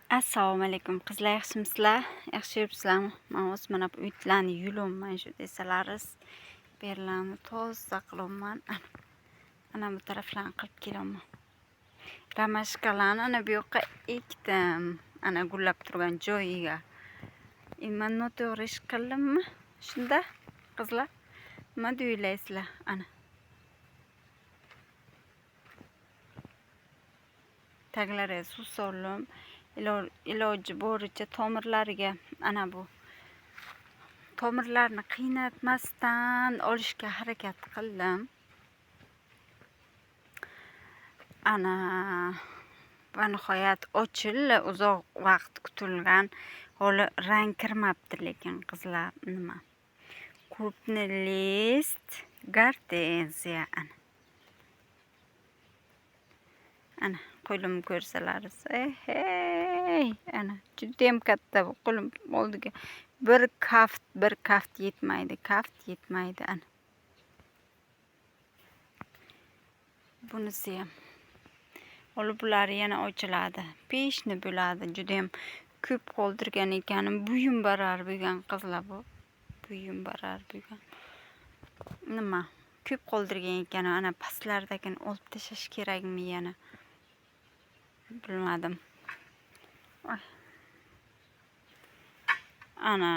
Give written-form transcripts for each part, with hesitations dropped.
Assalomu alaykum qizlar, yaxshimisizlar? Yaxshi yuribsizlarmi? Men o'z mana bu uylarni yulyapman shu desalaringiz, bu yerlarni toza qilyapman. Ana bu taraflarni qilib kelyapman. Romashkalarni ana bu yoqqa ekdim. Ana gullab turgan joyiga. Endi men noto'g'ri ish qildimmi? Shunda qizlar, nima deylaysizlar? Ana. Taglariga suv soldim. Iloji boricha tomirlariga ana bu tomirlarni qiynatmasdan olishga harakat qildim. Ana va nihoyat ochildi, uzoq vaqt kutilgan. Holi rang kirmabdi lekin qizlar, nima? Крупный list gortenziya ana. Ana qo'lim ko'rsalaringiz, hey, ana judayam katta bu qo'lim oldiga bir kaft yetmaydi, kaft yetmaydi ana. Bunisi ham. Hali bular yana ochiladi, peshni bo'ladi. Judayam ko'p qoldirgan ekanim, buyum barar bo'lgan qizlar bu. Buyum barar bo'lgan. Nima? Ko'p qoldirgan ekanim, ana pastlardagini olib tashlash kerakmi yana? Bilmadim. Oy. Ana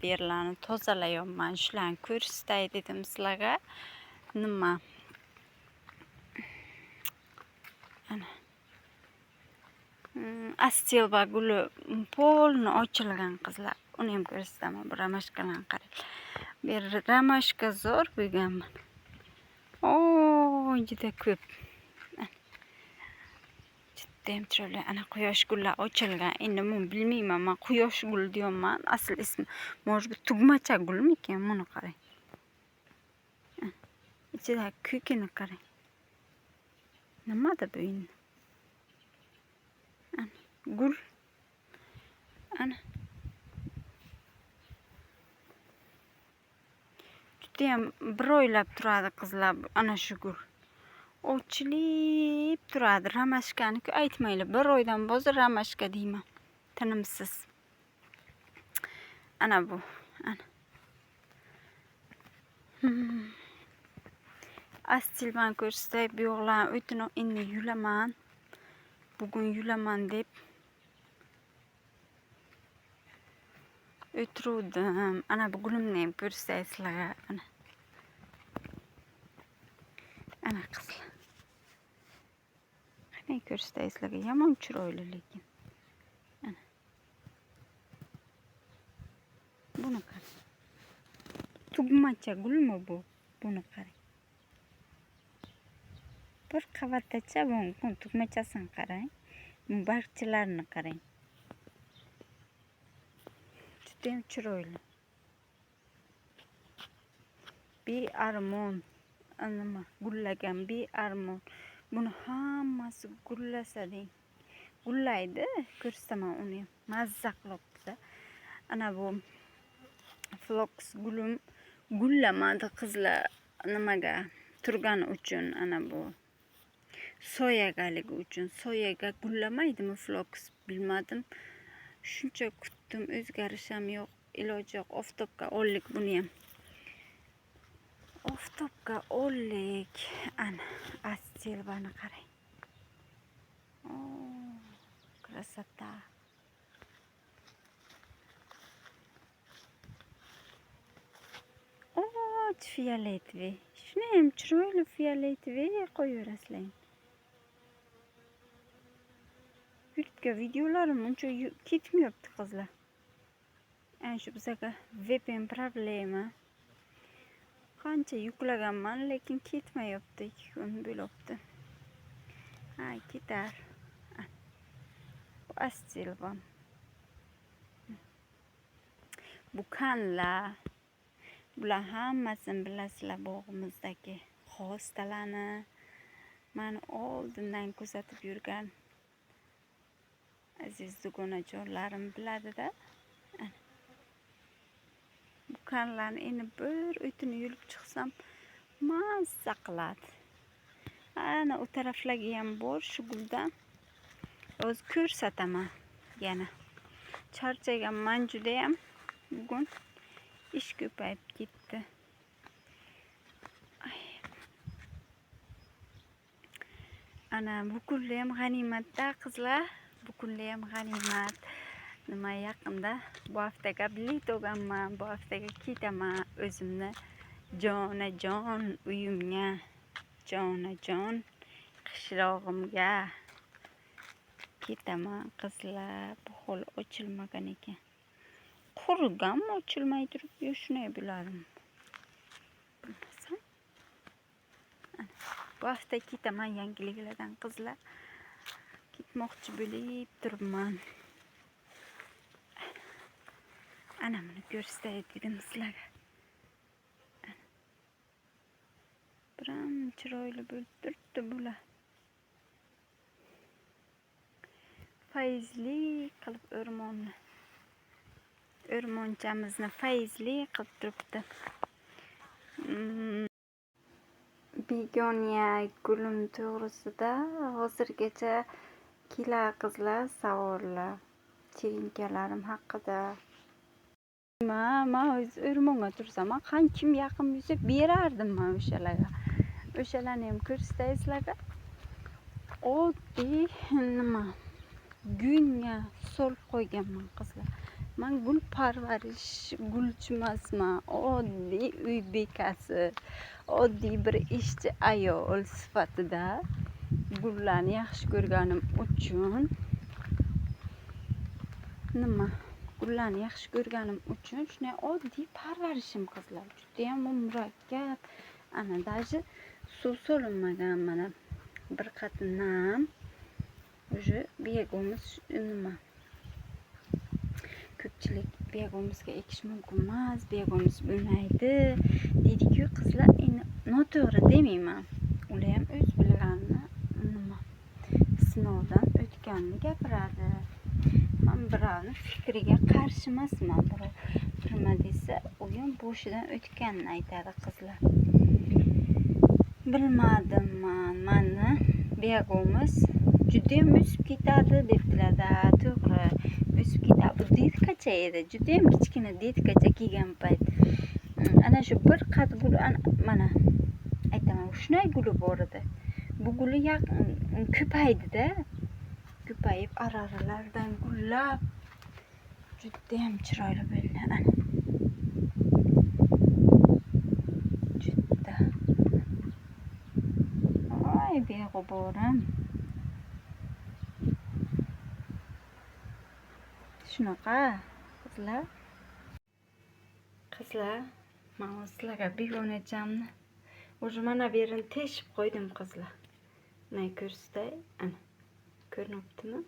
bu yerlarni tozalayapman. Shularni ko'rsatay dedim sizlarga. Nima? Ana. Astilba guli polni ochilgan qizlar. Uni ham ko'rsataman. Bu romashkalarni qarang. Bu yer romashka zo'r bo'lganman. O, juda ko'p. Judayam chiroyli. Ana quyosh gullar ochilgan. Endi buni bilmayman, men quyosh gul deyapman. Asl ismi, может быть, tugmacha gulmikan? Buni qarang. Ichidagi ko'kini qarang. Nimada bu endi? Ana gul. Ana. Judayam bir oylab turadi qizlar, ana shu gul. Ochilib turadi. Romashkani-ku aytmanglar. Bir oydan bozor romashka deyman. Tinimsiz. Ana bu. Ana. Astilman ko'rsatay, bu yoqlarni o'tini endi yulaman. Bugun yulaman deb o'tiruvdim. Ana bu gulimni ham ko'rsatay sizlarga. Ana. Ana qizlar. Qanday ko'rsatay sizlarga? Yomon chiroyli lekin. Ana. Buni qarang. Tugmacha gulmi bu? Buni qarang. Bir qavattacha bu tugmachasini qarang. Bargchalarini qarang. Judayam chiroyli. Bearmon nima gullagan, bearmon. Buni hammasi gullasa deng. Gullaydi, ko'rsataman uni ham. Mazza qilibdi. Ana bu floks gulim gullamadi qizlar, nimaga turgani uchun, ana bu soyagaligi uchun. Soyaga gullamaydimi floks, bilmadim. Shuncha kutdim, o'zgarish ham yo'q, iloji yo'q. Oftobga oldik buni ham. Oftobga oldik. Ana astilbani qarang. O, красота. O, fioletviy. Shuni ham chiroyli fioletviy qo'yaverasizlar. YouTube'ga videolarim uncha ketmayapti qizlar. Ana shu bizaga VPN problema. Qancha yuklaganman, lekin ketmayapti. 2 kun bo'libdi. Ha, ketar. Bu astilba. Bu kanla. Bular hammasini bilasizlar, bog'imizdagi hostalarni meni oldindan kuzatib yurgan aziz dugonajonlarim biladida. Bu kanlarni endi bir o'tini yulib chiqsam mazza qiladi. Ana u taraflarga ham bor shu guldan. O'zi ko'rsataman. Yana charchaganman judayam. Bugun ish ko'payib ketdi. Ay. Ana bu kunlar ham g'animatda qizlar. Bu kunlar ham g'animat. Nima yaqinda bu haftaga bilet olganman, bu haftaga ketaman o'zimni jonajon uyimga, jonajon qishlog'imga ketaman qizlar. Bu hol ochilmagan ekan. Quriganmi ochilmay turib, yo shunday bo'ladimi? Bilmasam. Bu hafta ketaman yangiliklardan qizlar. Ketmoqchi bo'lib turibman. Ana buni ko'rsatay dedim sizlarga. Biram chiroyli bo'lib turibdi bular. Fayzli qilib o'rmonni. O'rmonchamizni fayzli qilib turibdi. Begoniya gulim to'g'risida hozirgacha kelar qizlar savollar. Chirinkalarim haqida. Man o'zi o'rmonga tursam, kim yaqin bo'lsa berardim man o'shalarga. O'shalarni ham ko'rsatay sizlarga. Oddiy nima gulga solib qo'yganman qizlar. Man gul parvarish gulchi emasman, oddiy uy bekasi, oddiy bir ishchi ayol sifatida gullarni yaxshi ko'rganim uchun nima gullarni yaxshi ko'rganim uchun shunday oddiy parvarishim qizlar. Juda ham murakkab. Ana даже suv solinmagan mana bir qatinam уже beg'omiz nima ko'pchilik beg'omizga ekish mumkin emas, beg'omiz bo'lmaydi deydi-ku qizlar. Endi noto'g'ri demayman. Ular ham o'z bilganini nima sinovdan o'tganini gapiradi. Man birovni fikriga qarshi emasman. Birov nima desa, u ham boshidan o'tganini aytadi qizlar. Bilmadim man, mani beg'omiz juda ham o'sib ketadi debdilar-da, to'g'ri o'sib ketadi. Bu detkacha edi, juda ham kichkina detkacha kelgan payt. Ana shu bir qat gul, mana aytaman, shunday guli bor edi. Bu guli ko'paydi-da. Ko'payib ara-aralardan gullab juda ham chiroyli bo'ldi. Ana. Juda. Voy beg'uborim. Shunaqa qizlar. Qizlar, men sizlarga begonachamni уже mana bu yerini teshib qo'ydim qizlar. Mana ko'rsatay, ana. Ko'rinyaptimi?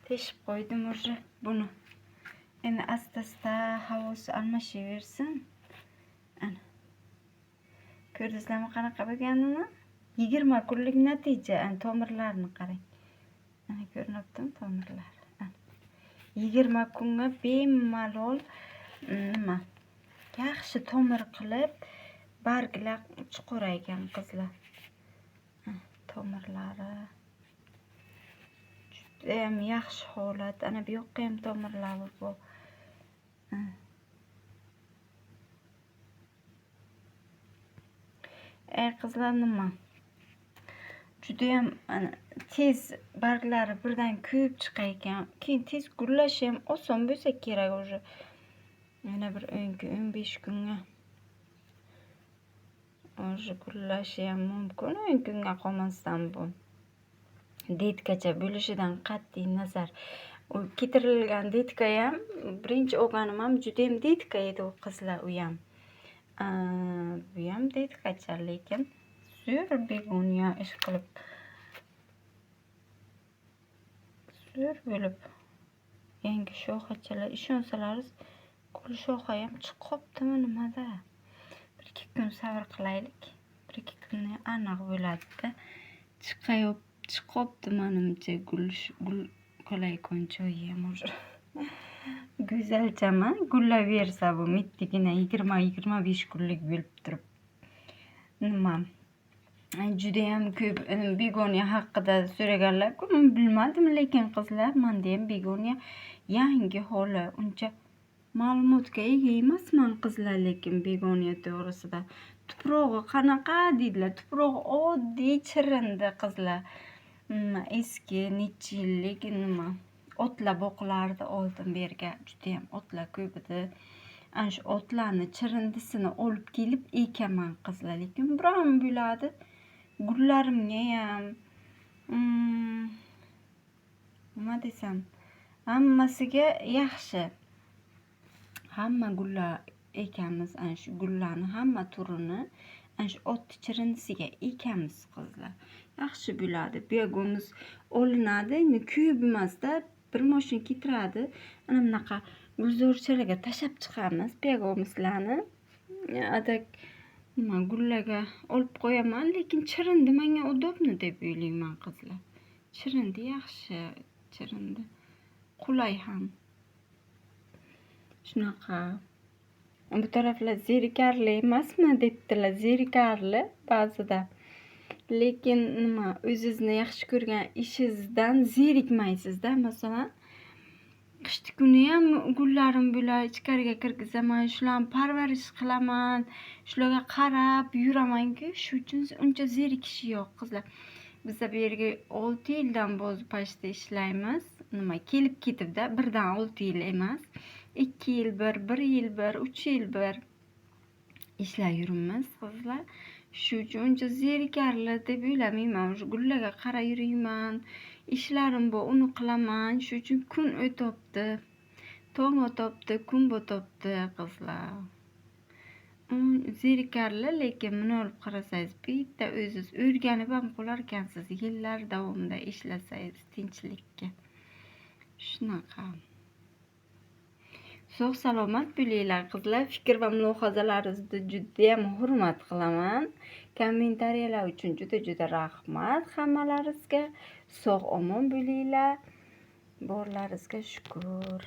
Teshib qo'ydim уже buni. Endi asta-asta havosi almashaversin. Ana. Ko'rdingizlarmi qanaqa bo'lganini? 20 kunlik natija. Ana tomirlarini qarang. Ana ko'rinyaptimi tomirlar? Ana. 20 kunga bemalol nima yaxshi tomir qilib barglar chiqaraygan qizlar. Tomirlari judayam yaxshi holat. Ana bu yoqqa ham tomirlari bor. Qizlar nima? Judayam tez barglari birdan ko'p chiqar ekan. Keyin tez gullashi ham oson bo'lsa kerak уже. Yana bir 10 kun, 15 kunga уже gullashi ham mumkin. 10 kunga qolmasdan bu. Detkacha bo'lishidan qat'iy nazar. U ketirilgan detka ham birinchi olganim ham juda ham detka edi u qizlar, u ham. Bu ham detkacha, lekin zo'r begoniya ish qilib zo'r bo'lib yangi shoxachalar, ishonsalaringiz gul shoxa ham chiqibdimi nimada? Bir ikki kun sabr qilaylik. Bir ikki kunni aniq bo'ladi-da. Chiqibdi menimcha gul qolaykonchoyi joyi ham уже. Go'zalchami? Gullaversa bu mittigina 20-25 kunlik bo'lib turib. Nima? Judayam ko'p begoniya haqida so'raganlar-ku, men bilmadim, lekin qizlar, menda ham begoniya yangi holi, uncha ma'lumotga ega emasman qizlar, lekin begoniya to'g'risida. Tuprog'i qanaqa deydilar. Tuprog'i oddiy chirindi qizlar. Eski necha yillik nima otlar boqilardi oldin bu yerga, judayam otlar ko'p edi. Ana shu otlarni chirindisini olib kelib ekaman qizlar, lekin biron bo'ladi. Gullarimga ham nima desam, hammasiga yaxshi. Hamma gullar ekamiz, ana shu gullarni hamma turini ana shu ot chirindisiga ekamiz qizlar. Yaxshi bo'ladi. Begoniya olinadi, endi ko'p emasda, bir mashina ketiradi. Ana bunaqa gulzorchalarga tashlab chiqamiz begoniyalarni. Adak nima gullarga olib qo'yaman, lekin chirindi menga удобно deb o'ylayman qizlar. Chirindi yaxshi, chirindi. Qulay ham. Shunaqa. Bu taraflar zerikarli emasmi debdilar. Zerikarli ba'zida. Lekin nima, o'zingizni yaxshi ko'rgan ishingizdan zerikmaysizda. Masalan, qishki kuni ham gullarim bo'lar, ichkariga kirgizaman, shularni parvarish qilaman, shularga qarab yuraman-ku, shu uchun uncha zerikish yo'q qizlar. Biza bu yerga 6 yildan beri почти ishlaymiz. Nima kelib ketibda, birdan 6 yil emas. 2 yil bir, 1 yil bir, 3 yil bir ishlab yuribmiz qizlar. Shu uchun uncha zerikarli deb o'ylamayman. O'sha gullarga qarab yuriyman. Ishlarim bor, uni qilaman. Shu uchun kun o'tyapti. Tong otyapti, kun botyapti qizlar. Zerikarli, lekin buni olib qarasangiz, bitta o'zingiz o'rganib ham qolarkansiz yillar davomida ishlasangiz tinchlikka. Shunaqa. Sog' salomat bo'linglar qizlar. Fikr va mulohazalaringizni judayam hurmat qilaman. Kommentariyalar uchun juda-juda rahmat hammalaringizga. Sog' omon bo'linglar. Borlaringizga shukur.